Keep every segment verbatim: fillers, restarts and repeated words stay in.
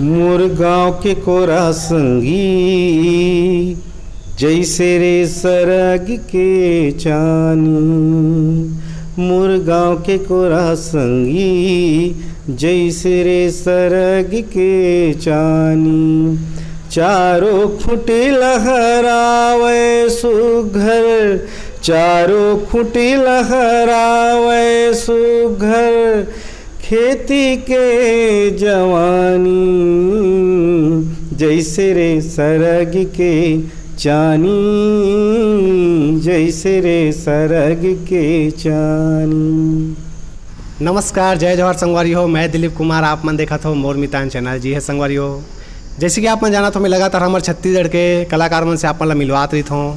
मोर गांव के कोरा संगी, जैसे रे सरग के चानी। मोर गांव के कोरा संगी, जैसे रे सरग के चानी। चारों खुंटी लहरावे सुघर, चारों खुंटी लहरावे सुघर, खेती के जवानी, जैसे रे सरग के चानी, जैसे रे सरग के चानी। नमस्कार, जय जोहार संगवारी हो। मैं दिलीप कुमार, आप मन देखत हो मोर मितान चैनल। जी है संगवारी हो, जैसे कि आप मन जानत हो, मैं लगातार हमर छत्तीसगढ़ के कलाकार मन से आप मन ला मिलवात रहित हों।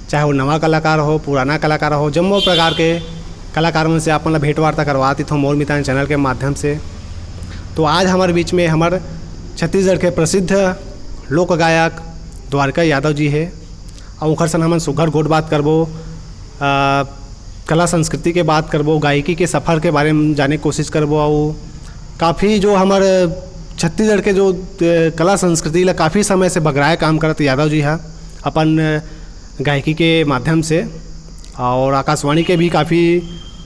चाहे वो नवा कलाकार हो, पुराना कलाकार हो, जम्मो प्रकार के कलाकार मन से आप मन ला भेंट वार्ता करवात रहित हों मोर मितान चैनल के माध्यम से। तो आज हमर बीच में हमर छत्तीसगढ़ के प्रसिद्ध लोक गायक द्वारका यादव जी है, और ओखर संग हमन सुघर गोठ बात करबो, आ, कला संस्कृति के बात करबो, गायकी के सफर के बारे में जाने के कोशिश करबो, और काफ़ी जो हमर छत्तीसगढ़ के जो, अ, कला संस्कृति ला काफ़ी समय से बगराए काम करत यादव जी हा अपन गायकी के माध्यम से, और आकाशवाणी के भी काफ़ी,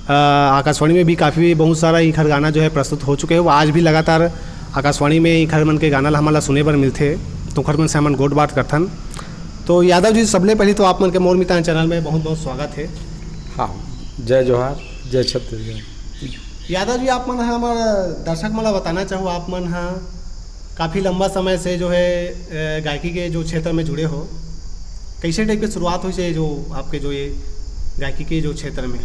अ, आकाशवाणी में भी काफ़ी बहुत सारा इखर गाना जो है प्रस्तुत हो चुके हैं। वो आज भी लगातार आकाशवाणी में इखर मन के गाना ला हमन ला सुने बर मिलथे, तो ओखर मन से हमन गोठ बात करथन। तो यादव जी, सबले पहले तो आप मन के मोर मितान चैनल में बहुत बहुत स्वागत है। हाँ, जय जोहार, जय छत्तीसगढ़। यादव जी, आप मन ह हमर दर्शक मन ला बताना चाहो, आप मन ह काफ़ी लंबा समय से जो है, अ, गायकी के जो क्षेत्र में जुड़े हो, कैसे टाइप के शुरुआत हुई से जो आपके जो ये गायकी के जो क्षेत्र में?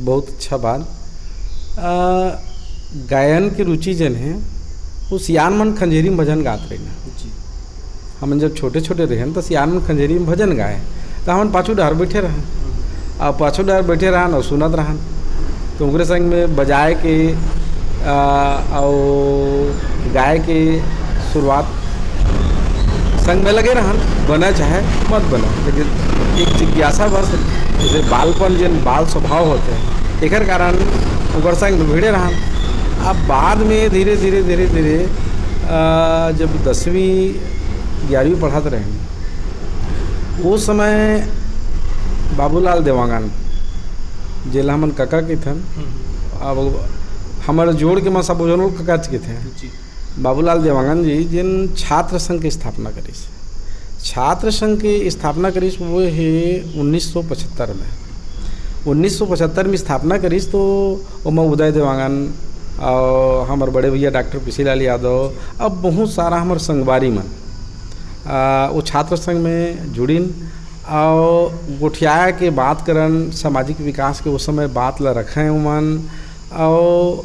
बहुत अच्छा बात। अ, गायन के रुचि जन है, वो सियान मन खंजेरी में भजन गात रहिन। जी। हमन जब छोटे-छोटे रहेन, त सियान मन खंजेरी में भजन गाए, त हमन पाछू डहर बइठे रहन। अउ पाछू डहर बइठे रहन अउ सुनत रहन। त ओकरे संग में बजाए के, अ, अउ गाए के शुरुआत संग में लगे रहन, बने चाहे मत बने। लेकिन एक जिज्ञासा बस, जैसे बालपन, जेन बाल स्वभाव होथे, एकर कारण ओकर संग में भिड़े रहन। अब बाद में धीरे, धीरे, धीरे, धीरे अ, जब दसवीं ग्यारहवीं पढ़त रहेन, ओ समय बाबूलाल देवांगन, जेला हमन कका कहिथन, हम्म। अब हमर जोड़ के मन सब झन ल ककाच कहिथे। जी। बाबूलाल देवांगन जी, जेन छात्र संघ के स्थापना करिस, छात्र संघ के स्थापना करिस, वो हे उन्नीस सौ पचहत्तर में। उन्नीस सौ पचहत्तर में स्थापना करिस, तो ओमा उदय देवांगन अउ हमर बड़े भैया डॉक्टर पीसीलाल यादव, अब बहुत सारा हमर संगवारी मन, आ, वो छात्र संघ में जुड़िन अउ गोठिया के बात करन, सामाजिक विकास के उस समय बात ला रखें उमन, अउ,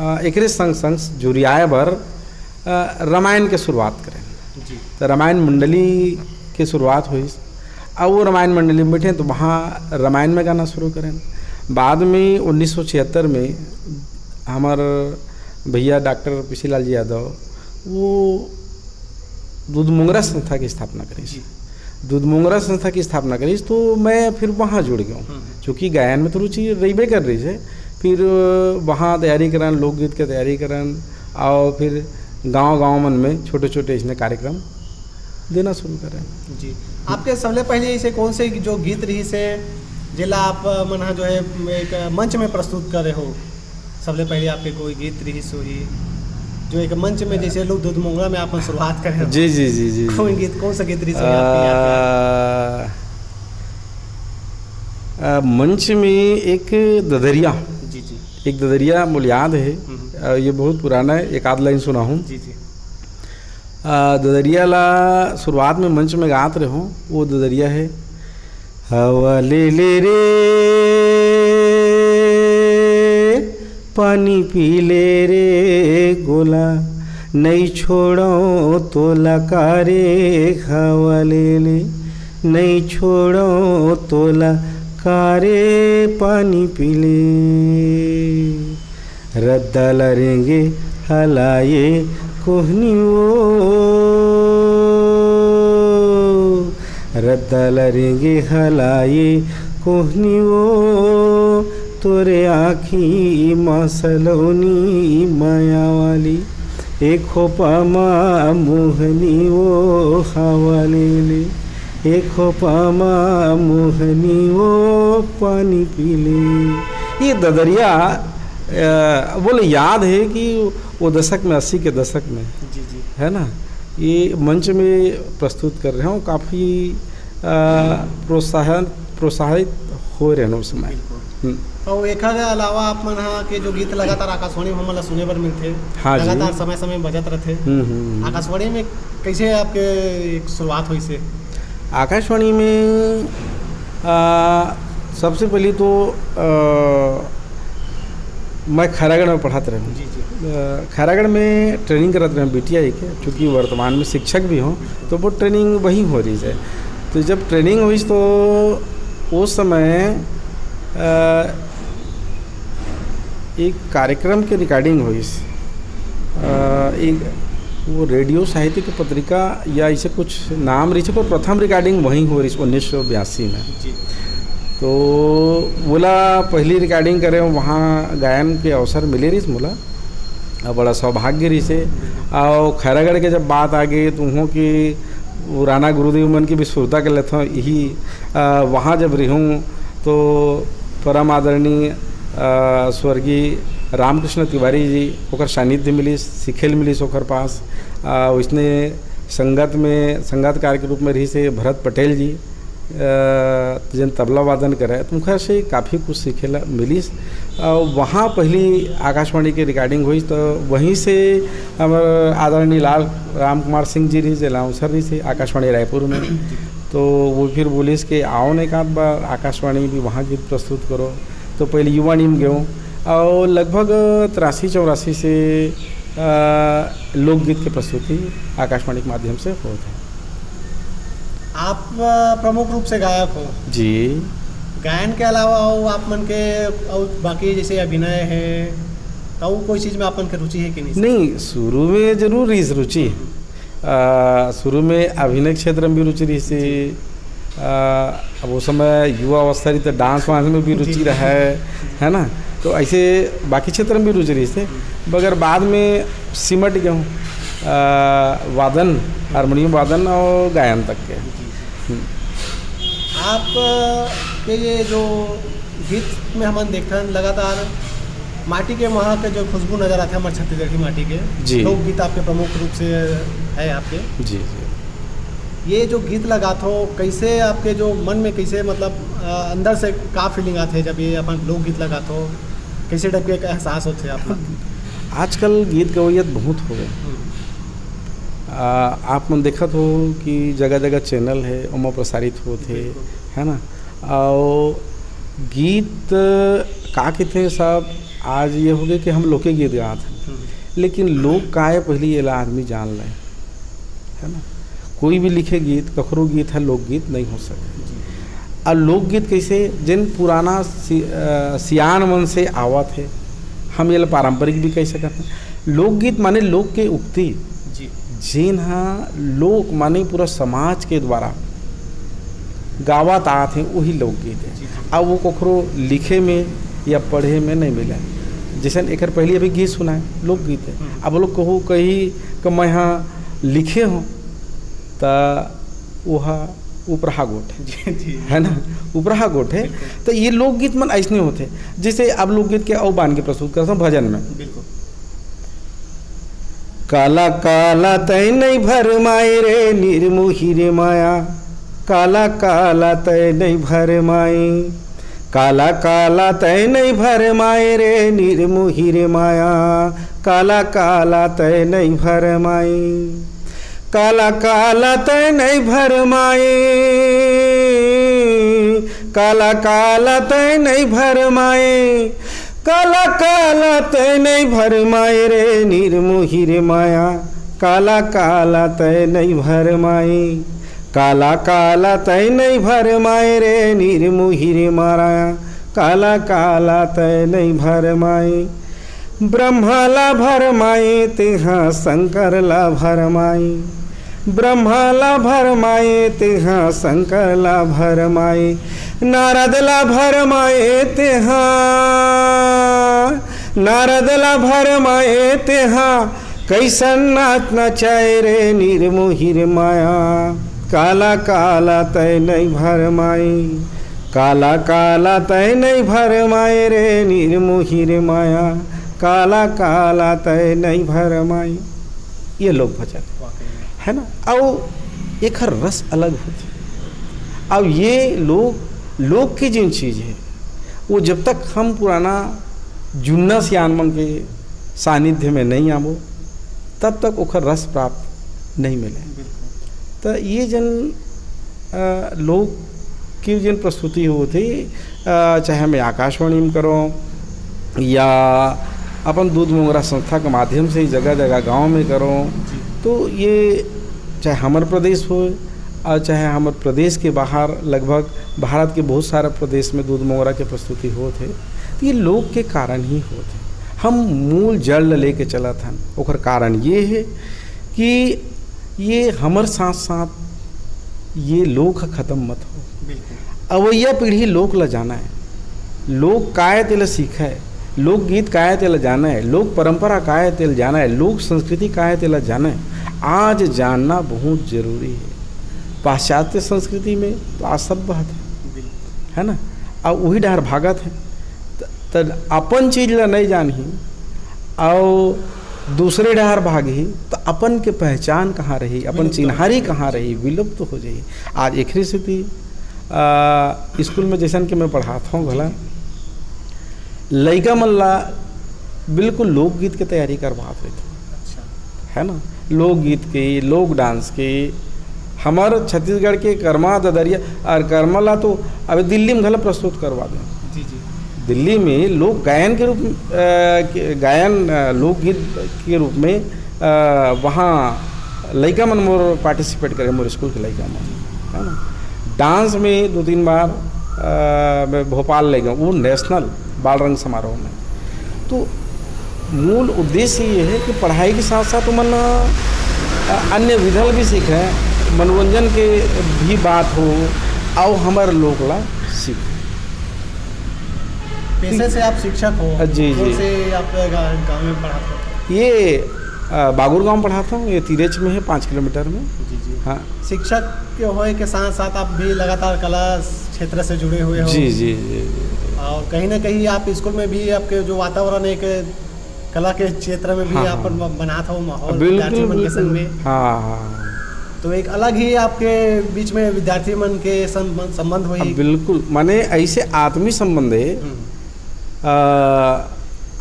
आ, एकरे संग संग जुरियाए बर, आ, रामायण के शुरुआत करें। जी। तो रामायण मंडली के शुरुआत हुई, अउ वो रामायण मंडली में बैठे तो वहाँ रामायण में गाना शुरू करें। बाद में उन्नीस सौ छिहत्तर में हमर भैया डॉक्टर पीसीलाल जी यादव, वो दूध मोंगरा संस्था की स्थापना करिस। जी। दूध मोंगरा संस्था की स्थापना करिस, तो मैं फिर वहाँ जुड़ गया हूँ। हम्म। चूँकि गायन में तो रुचि रहिबे कर रही है, फिर वहाँ तैयारी करन, लोकगीत के तैयारी करन, अउ फिर गांव-गांव मन में छोटे-छोटे इसने कार्यक्रम देना शुरू करें। जी। आपके सबले पहले ऐसे कौन से जो गीत रहिस हे, जेला आप मन ह जो है एक मंच में प्रस्तुत करे हो? सबले पहले आपके कोई गीत रहिस होही, जो एक मंच में जैसे लोग दूध मोंगरा में आप मन शुरुआत करे हो? जी, जी, जी, जी, जी। कौन गीत, कौन सा गीत रहिस होही आपके याद में? आ, आ, मंच में एक ददरिया, जी, जी। एक ददरिया मोला याद है। हम्म। आ, ये बहुत पुराना है, एक आध लाइन सुनाहूँ। जी, जी। आ, ददरिया ला शुरुआत में मंच में गात रहो, वो ददरिया है। हवा ले ले रे, पानी पी ले रे गोला, नई छोड़ो तोला का रे। हवा ले ले, नई छोड़ो तोला का रे, पानी पी ले। रद्दा ल रेंगे हलाये कोहनी वो, रद्दा ल रेंगे हलाये कोहनी वो, तोरे आँखी म सलोनी मया वाली। एक खोपा मा मोहनी वो हवा ले ले, एक खोपा मा मोहनी वो पानी पी ले। ये ददरिया, अ, बोले, याद है कि वो दशक में, अस्सी के दशक में, जी, जी। है ना, ये मंच में प्रस्तुत कर रहे हो, काफ़ी, अ, प्रोत्साहन, प्रोत्साहित हो रहे हैं उस समय। बिल्कुल। हम्म। तो एखर अलावा आप मन ह के जो गीत लगातार आकाशवाणी में हमन ला सुने बर मिलथे, हाँ जी। लगातार समय-समय में बजत रथे। हम्म, हम्म, हम्म। आकाशवाणी में कैसे आपके एक शुरुआत होइस हे? आकाशवाणी में, आ, सबसे पहले तो, आ, मैं खैरागढ़ में पढ़त रहे हूँ। जी, जी। आ, खैरागढ़ में training करत रहे हूँ B T I के, चूँकि वर्तमान में शिक्षक भी हूँ, तो वो training वहीं हो रही है। तो जब training हुई तो उस समय, अ, एक कार्यक्रम के recording हुई। अ, एक वो रेडियो साहित्य की पत्रिका या ऐसे कुछ नाम रही, पर प्रथम recording वहीं हो रही उन्नीस सौ बयासी में। जी। तो बोला, पहली recording करे, वहाँ गायन के अवसर मिले रही मोला। अउ बड़ा सौभाग्य रहिसे। अउ खैरागढ़ के जब बात आ गई, तो उहों की पुराना गुरुदेव मन की भी सुरता कर लेथों। यही, अ, वहाँ जब रहूँ, तो परम आदरणीय, अ, स्वर्गीय रामकृष्ण तिवारी जी, ओकर सानिध्य मिलिस, सीखे ल मिलिस ओकर पास। अ, उसने संगत में, संगतकार के रूप में रहिसे भरत पटेल जी, अ, जेन तबला वादन करे, तो उनका से काफ़ी कुछ सीखे ला मिलिस। अ, वहाँ पहली आकाशवाणी के recording हुई, तो वहीं से हमर आदरणीय लाल राम कुमार सिंह जी रहिस, announcer रहिसे आकाशवाणी रायपुर में। तो वो फिर बोलिस कि आओ न एक आध बार आकाशवाणी भी वहाँ गीत प्रस्तुत करो। तो पहले युवावाणी में गयो अउ लगभग तिरासी चौरासी से, अ, लोकगीत के प्रस्तुति आकाशवाणी के माध्यम से होत हे। आप, अ, प्रमुख रूप से गायक हो। जी। गायन के अलावा अउ आप मन के अउ बाकी जैसे अभिनय हे, तो अउ कोई चीज में आप मन के रुचि हे कि नहीं? नहीं, शुरू में जरूर रहिस रुचि। अ, शुरू में अभिनय क्षेत्र में भी रुचि रहिस हे। जी। अ, अब वो समय युवा अवस्था रही तो dance वांस में भी रुचि जी। रहा है, है ना? तो ऐसे बाकी क्षेत्र में भी रुचि रहिस हे, मगर बाद में सिमट गए हूँ, अ, वादन, हारमोनियम वादन अउ गायन तक के। जी। हम्म। आप, अ, के ये जो गीत में हमन देखथन लगातार माटी के महक के जो खुशबू नजर आथे हमर छत्तीसगढ़ की माटी के, जी। लोकगीत आपके प्रमुख रूप से है आपके। जी, जी। ये जो गीत लगाथो, कैसे आपके जो मन में कैसे मतलब, अ, अंदर से का feeling आथे जब ये अपन लोकगीत लगाथो, कैसे type के एक एहसास होथे आप मन? आजकल गीत गवैया बहुत हो गए। हम्म। आ, आप मन देखत हो कि जगह-जगह channel हे, ओमा प्रसारित होत हे, बिल्कुल। है ना? अउ गीत का कहिथे साहब, आज ये हो गए कि हम लोकगीत गात हन, हम्म। लेकिन लोक का ए, पहली एला आदमी जान ले, है ना? कोई भी लिखे गीत, कखरो गीत है, लोकगीत नहीं हो सके। जी। अउ लोकगीत कैसे, जिन पुराना सि-, अ, सियान मन से आवत हे, हम ये पारंपरिक भी कह सकत हैं। लोकगीत माने लोक के उक्ति, जी। जेन ह लोक माने पूरा समाज के द्वारा गावत आत हे, वही लोकगीत हे। जी, जी। अब वो कखरो लिखे में या पढ़े में नहीं मिले। जैसे एकर पहले अभी गीत सुनाए, लोकगीत हे। हम्म। अब वो लोग कहू कही कि मैं ह लिखे हूँ, त वो ह उपरहा गोठ हे। जी, जी। है ना? उपरहा गोठ हे। बिल्कुल। तो ये लोकगीत मन ऐसने होथे। जैसे अब लोकगीत के अउ बान के प्रस्तुत करथों भजन में। बिल्कुल। काला काला तै नहीं भरमाए रे निर्मोही रे माया, काला काला तै नहीं भरमाए, काला काला तै नहीं भरमाए रे निर्मोही रे माया, काला काला तै नहीं भरमाए, काला काला तै नहीं भरमाए, काला काला तै नहीं भरमाए, काला काला तै नहीं भरमाए रे निर्मोही रे माया, काला काला तै नहीं भरमाए, काला काला तै नहीं भरमाए रे निर्मोही रे माया, काला काला तै नहीं भरमाए। ब्रह्मा ला भरमाए तेहा शंकर ला भरमाए, ब्रह्मा ला भरमाए तेहा शंकर ला भरमाए, नारद ला भरमाए तेहा, नारद ला भरमाए तेहा कैसन नाच नचाए रे निर्मोही रे माया, काला काला तै नहीं भरमाई, काला काला तै नहीं भरमाए रे निर्मोही रे माया, काला काला तै नहीं भरमाई। ये लोक भजन है ना। अउ एखर रस अलग होथे। अब ये लोक लोक के जिन चीज है, वो जब तक हम पुराना जुन्ना सियान मन के सानिध्य में नहीं आबो, तब तक ओखर रस प्राप्त नहीं मिले। तो ये जन अ, लोक की जिन प्रस्तुति होत हे, अ, चाहे मैं आकाशवाणी में करूँ या अपन दूध मोंगरा संस्था के माध्यम से जगह जगह गांव में करूँ, तो ये चाहे हमर प्रदेश हो और चाहे हमर प्रदेश के बाहर, लगभग भारत के बहुत सारा प्रदेश में दूध मोंगरा के प्रस्तुति होत हे। तो ये लोक के कारण ही होत हे। हम मूल जड़ ल लेके चलत हन। ओकर कारण ये हे कि ये हमर साथ साथ ये लोक ह खत्म मत हो। अवैया पीढ़ी लोक ल जाना है, लोक काय तेला सीखा है, लोकगीत काय तेला जाना है, लोक परंपरा काय तेला जाना है, लोक संस्कृति काय तेला जाना है। आज जानना बहुत जरूरी है। पाश्चात्य संस्कृति में तो आज सब बात है, है ना? अब वही डहर भागत है। त- त अपन चीज ला नहीं जानही, अउ दूसरे डहर भागही, त अपन के पहचान कहाँ रही, अपन चिन्हारी कहाँ रही, विलुप्त हो जाही। आज एकरे सेती, आ, स्कूल में जैसन के मैं पढ़ात हूँ घला, लइका मन ला बिल्कुल लोकगीत के तैयारी करवात रहिथे, है ना? लोकगीत के, लोक डांस के, हमर छत्तीसगढ़ के करमा ददरिया और करमा ला तो अभी दिल्ली में घला प्रस्तुत करवा दे। जी, जी। दिल्ली में लोक गायन के रूप में, अ, के, गायन, अ, लोकगीत के रूप में, अ, वहाँ लइका मन मोर पार्टिसिपेट करे, मोर स्कूल के लइका मन, है ना? डांस में दो तीन बार, अ, मैं भोपाल ले गया, वो नेशनल बाल रंग समारोह में। तो मूल उद्देश्य ये है कि पढ़ाई के साथ साथ ओमन, अ, अन्य विधा ल भी सीखें, मनोरंजन के भी बात हो, अउ हमर लोक ला सीखें। पेशे से आप शिक्षक हो? अ, जी, कौन जी। से आप गा-, गाँव में पढ़ाते हो? ये, अ, बागुर गांव पढ़ाता हूँ, ये तीरेच में है, पाँच किलोमीटर में। जी, जी। हाँ। शिक्षक के होए के साथ साथ आप भी लगातार कला क्षेत्र से जुड़े हुए हो। जी, जी, जी, जी। और कहीं ना कहीं आप स्कूल में भी आपके जो वातावरण है, एक कला के क्षेत्र में भी हाँ, आप हाँ। ब-, बनात हो माहौल बिल्कुल, विद्यार्थी मन के बिल्कुल। संग में। हाँ, हाँ, हाँ। तो एक अलग ही आपके बीच में विद्यार्थी मन के संबंध, संबंध होही। हाँ, बिल्कुल, माने ऐसे आत्मीय संबंध है। हम्म। अ,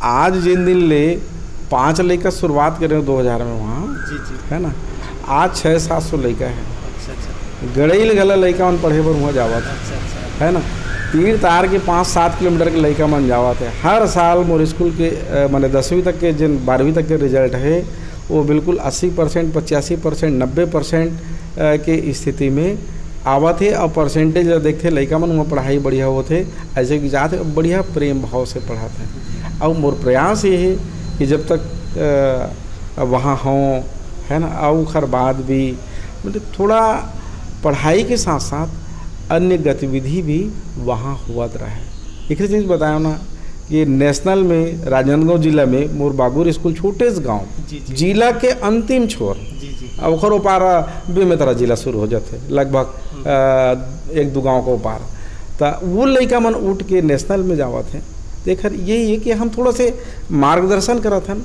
आज जिन दिन ले पाँच लइका शुरुआत करे दो हज़ार में वहाँ, जी, जी। है ना, आज छः सात सौ लइका है। अच्छा, अच्छा। गड़ई ले घला लइका मन पढ़े बर वहाँ जावत है, अच्छा, अच्छा। है ना, तीर तार के पाँच सात किलोमीटर के लइका मन जावत है। हर साल मोर स्कूल के, अ, माने दसवीं तक के, जिन बारहवीं तक के रिजल्ट है, वो बिल्कुल अस्सी परसेंट, पचासी परसेंट, नब्बे परसेंट, अ, के स्थिति में आवत हे। और परसेंटेज ला देखथे, लइका मन, वहाँ पढ़ाई बढ़िया होत हे, ऐसे कि जात हे, बढ़िया प्रेम भाव से पढ़ात हे। और मोर प्रयास ये है कि जब तक, अ, वहाँ हों, है ना, और ओखर बाद भी, मतलब, थोड़ा पढ़ाई के साथ साथ अन्य गतिविधि भी वहाँ होवत रहे। एक चीज़ बतायो ना कि नेशनल में राजनांदगांव जिला में मोर बागुर स्कूल, छोटे से गांव, जी, जी। जिला के अंतिम छोर, जी, जी। अब ओकर ओपार बेमेतरा जिला शुरू हो जाथे लगभग, हम्म। अ, एक दो गांव के ओपार। त वो लइका मन उठ के नेशनल में जावत हे। त एखर यही है कि हम थोड़ा से मार्गदर्शन करत हन।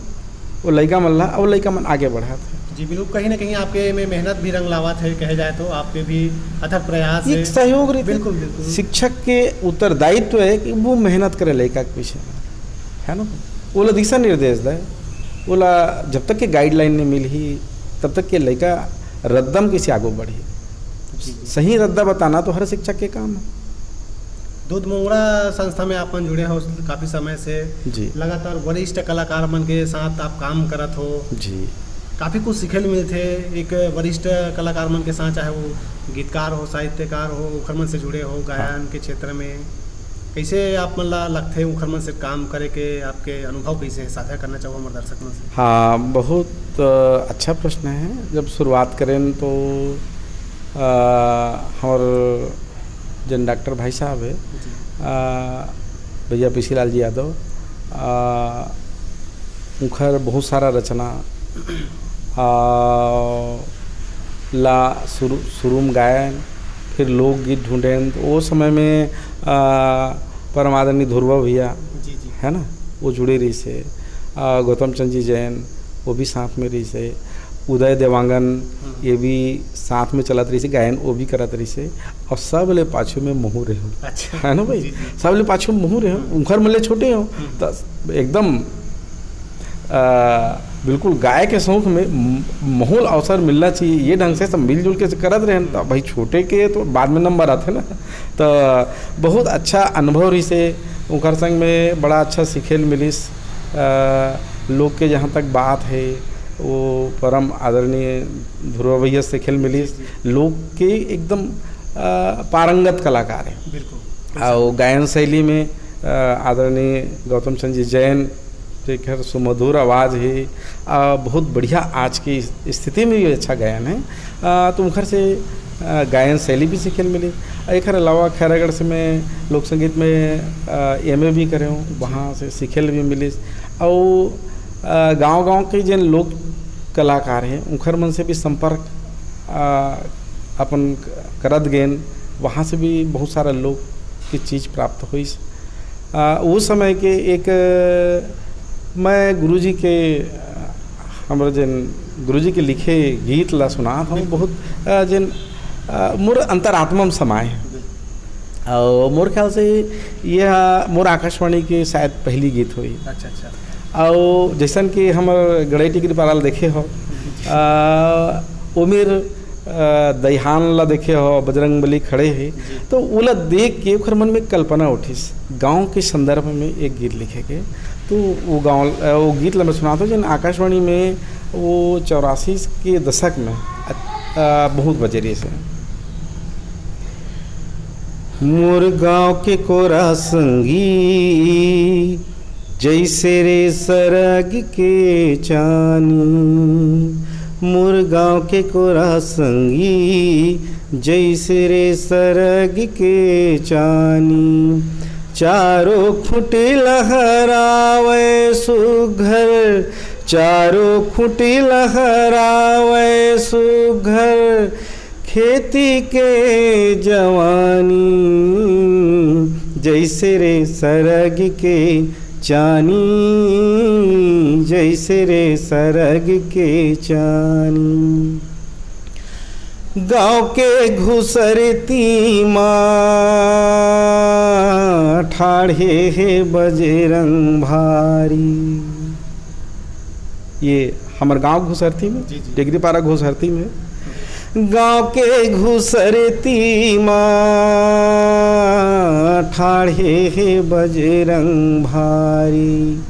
वो लइका मन ला, वो लइका मन आगे बढ़त हे। जी, बिल्कुल, कहीं ना कहीं आपके में मेहनत भी रंग लावत है, कहे जाए तो आपके भी अथक प्रयास एक है। सहयोग रहिथे। बिल्कुल, बिल्कुल। शिक्षक के उत्तरदायित्व है कि वो मेहनत करे लइका के पीछे, है ना? ओला दिशा निर्देश दे, ओला जब तक के गाइडलाइन नहीं मिलही, तब तक के लइका रद्दम कइसे आगू बढ़ही। जी, जी। सही रद्दा बताना तो हर शिक्षक के काम है। दूध मोंगरा संस्था में आप मन जुड़े हो काफ़ी समय से। जी। लगातार वरिष्ठ कलाकार मन के साथ आप काम करत हो। जी। काफ़ी कुछ सीखे ल मिलथे एक वरिष्ठ कलाकार मन के साथ, चाहे वो गीतकार हो, साहित्यकार हो, ओखर मन से जुड़े हो, गायन हाँ। के क्षेत्र में। कैसे आप मन ला लगथे ओखर मन से काम करे के, आपके अनुभव कैसे है, साझा करना चाहो हमारे दर्शक मन से? हाँ, बहुत, अ, अच्छा प्रश्न है। जब शुरुआत करें तो, अ, हमर जन डॉक्टर भाई साहब है, जी। अ, भैया पीसीलाल जी यादव, अ, उनकर बहुत सारा रचना आ, ला शुरू, शुरू में गायन, फिर लोकगीत ढूंढेन। तो वो समय में, आ, परम आदरणीय ध्रुवा भैया, जी, जी। है ना, वो जुड़े रहिसे। आ, गौतम चंद जी जैन, वो भी साथ में रहिसे। उदय देवांगन, हम्म। ये भी साथ में चलत रहिसे, गायन वो भी करत रहिसे। और सब ले पाछू में महूँ रहेंव। अच्छा। है ना भाई? जी, जी। सब ले पाछू में महूँ रहेंव, हम्म। उंखर मन ले छोटे हंव। हम्म। त एकदम, आ, बिल्कुल गाय के शौक में म-, महूँ ल अवसर मिलना चाहिए, ये ढंग से सब मिलजुल के करत रहेन। त भाई, छोटे के तो बाद में नंबर आथे ना। त बहुत अच्छा अनुभव रहिसे, उंखर संग में बड़ा अच्छा सीखे ल मिलिस। आ, लोक के जहाँ तक बात हे, वो परम आदरणीय ध्रुवा भैया से सीखे ल मिलिस। जी, जी। लोक के एकदम, आ, पारंगत कलाकार हे। बिल्कुल। अउ गायन शैली में, आ, आदरणीय गौतम चंद जी जैन, जेकर सुमधुर आवाज हे, आ, बहुत बढ़िया आज की स्थिति में भी अच्छा गायन हे। आ, तो उंखर से, आ, गायन शैली भी सीखे ल मिली। एकर अलावा खैरागढ़ से मैं लोक संगीत में, आ, एमए भी करे हंव, वहाँ से सीखे ल भी मिलिस। अउ, आ, गांव-गांव के जेन लोक कलाकार हे, उंखर मन से भी संपर्क, आ, अपन करत गेन, वहाँ से भी बहुत सारा लोक के चीज प्राप्त होइस। आ, उस समय के एक, आ, मैं गुरुजी के, आ, हमर जेन गुरुजी के लिखे गीत ला सुनात हंव, बिल्कुल। बहुत, आ, जेन, आ, मोर अंतरात्मा में समाए हे। बिल्कुल। अउ मोर ख्याल से ये हा मोर आकाशवाणी के शायद पहली गीत होही। अच्छा, अच्छा। अउ जैसन कि हमर गड़ई टिकरी पारा ल देखे हो, आ, ओमेर, आ, दईहान ला देखे हो, बजरंग बली खड़े हे, जी। तो ओला देख के ओखर मन में कल्पना उठिस, गांव के संदर्भ में एक गीत लिखे के। तो वो गांव, आ, वो गीत ला मैं सुनात हंव, जेन आकाशवाणी में वो चौरासी के दशक में, आ, बहुत बजे रहिसे। मोर गांव के कोरा संगी, जैसे रे सरग के चानी। मोर गांव के कोरा संगी, जैसे रे सरग के चानी। चारों खुंटी लहरावे सुघर, चारों खुंटी लहरावे सुघर, खेती के जवानी। जैसे रे सरग के चानी, जैसे रे सरग के चानी। गांव के घुसरती मा ठाढ़े हे बजरंग भारी। ये हमर गांव घुसरती में, जी, जी। टिकरीपारा घुसरती में। गांव के घुसरती मा ठाढ़े हे बजरंग भारी।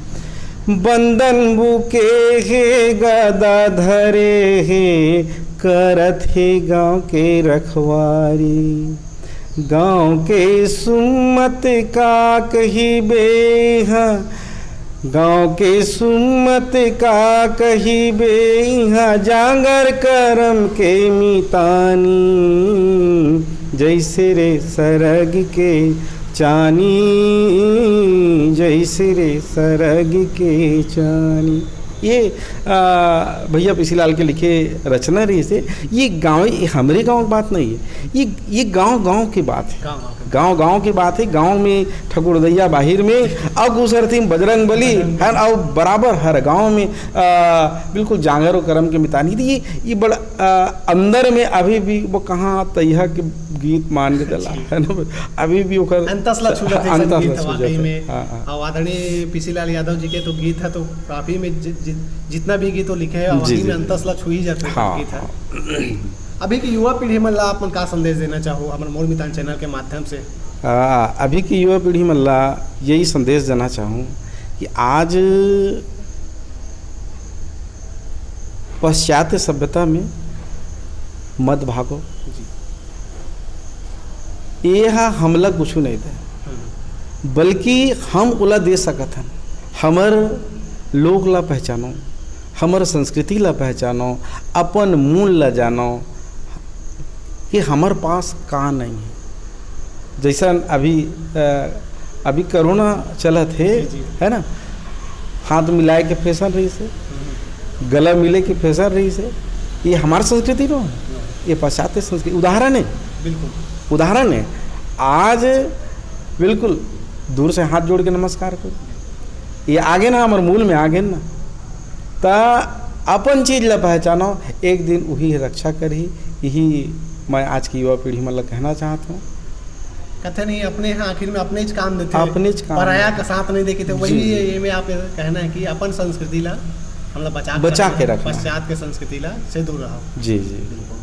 बंदन बुके हे, गदा धरे हे, करत हे गांव के रखवारी। गांव के सुम्मत का कहिबे इहां, गांव के सुम्मत का कहिबे इहां, जांगर करम के मितानी। जैसे रे सरग के चानी, जैसे रे सरग के चानी। ये, आ, भैया पीसीलाल के लिखे रचना रहिसे। ये गांव, ये हमरे गांव के बात नहीं हे, ये, ये गांव, गांव की बात हे। गांव, गांव की। गांव, गांव की बात हे। गांव में ठकुरदैया, बाहिर में, अउ घुसरती में बजरंग बली, बजरंग बली। है ना, अउ बराबर हर गांव में, आ, बिल्कुल जांगर अउ करम के मितानी। तो ये, ये बड़ा, आ, अंदर में अभी भी वो कहाँ तैहा के गीत मान के चला, जी। है ना, अभी भी ओकर अंतस ला छू जाथे, अंतस ला छू जाथे। वाकई में। हाँ, हाँ। अउ आदरणीय पीसीलाल यादव जी के तो गीत हे, तो काफी में जि-, जि-, जितना भी गीत वो लिखे हे, जी, वाकई जी, में जी। अंतस ला छू ही जाथे, हाँ, गीत हे। हाँ। अभी की युवा पीढ़ी मन ला आप मन का संदेश देना चाहो हमर मोर मितान चैनल के माध्यम से? आ, अभी की युवा पीढ़ी मन ला यही संदेश देना चाहूँ कि आज पाश्चात्य सभ्यता में मत भागो। जी। ये हा हमला कुछ नहीं दे, हम्म। बल्कि हम ओला दे सकत हन। हमर लोक ला पहचानो, हमर संस्कृति ला पहचानो, अपन मूल ला जानो कि हमर पास का नहीं है। जैसन अभी, अ, अभी कोरोना चलत हे, जी, जी। है ना, हाथ मिलाए के फैशन रहिसे, हम्म। गला मिले के फैशन रहिस हे। ये हमार संस्कृति नोहे, ये पाश्चात्य संस्कृति। उदाहरण हे, बिल्कुल। उदाहरण हे। आज बिल्कुल दूर से हाथ जोड़ के नमस्कार करो। ये आगे ना, हमर मूल में आगे ना। त अपन चीज ला पहचानो, एक दिन उही रक्षा करही। यही मैं आज की युवा पीढ़ी मन ला कहना चाहत हूँ। कथे नहीं, अपने ह आखिर में अपनेच काम देथे, अपनेच काम पराया देथे। का साथ नहीं देखे थे। जी, वही जी। ये में आप कहना है कि अपन संस्कृति ला हमला बचा के बचा रखना, के रखना है। पाश्चात्य के संस्कृति ला से दूर रहो। जी, जी। बिल्कुल।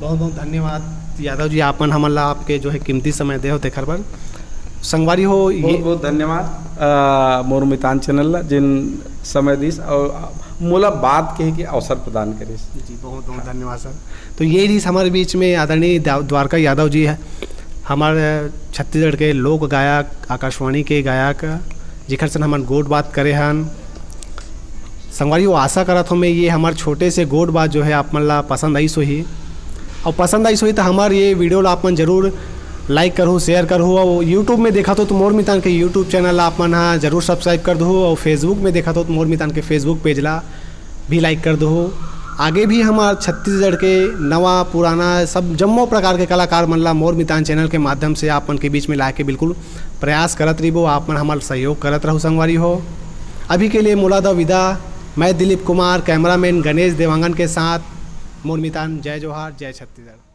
बहुत बहुत धन्यवाद यादव जी, आपन हमन ला आपके जो है कीमती समय दे हो तेखर बर। संगवारी हो, ये बहुत बहुत धन्यवाद, अ, मोर मितान चैनल ला, जिन समय दिस और मोला बात कहे के अवसर प्रदान करिस। जी, बहुत बहुत धन्यवाद सर। तो ये रहिस हमारे बीच में आदरणीय द्वा-, द्वारका यादव जी है, हमारे छत्तीसगढ़ के लोक गायक, आकाशवाणी के गायक, जेकर से हमन गोठ बात करे हन। संगवारी हो, आशा करत हो मैं ये हमार छोटे से गोठ बात जो है आप मन ला पसंद आइस होही, और पसंद आइस होही तो हमार ये वीडियो ला आप मन जरूर like करहु, share करहु, और YouTube में देखत हो तो मोर मितान के YouTube चैनल ला आप मन हा जरूर subscribe कर दहु, और Facebook में देखत हो तो मोर मितान के Facebook पेज ला भी like कर दहु। आगे भी हमार छत्तीसगढ़ के नवा पुराना सब जम्मो प्रकार के कलाकार मन ला मोर मितान चैनल के माध्यम से आप मन के बीच में लाए के बिल्कुल प्रयास करत रहिबो। आप मन हमार सहयोग करत रहू संगवारी हो। अभी के लिए मोला दो विदा। मैं दिलीप कुमार, कैमरामैन गणेश देवांगन के साथ मोर मितान। जय जोहार, जय छत्तीसगढ़।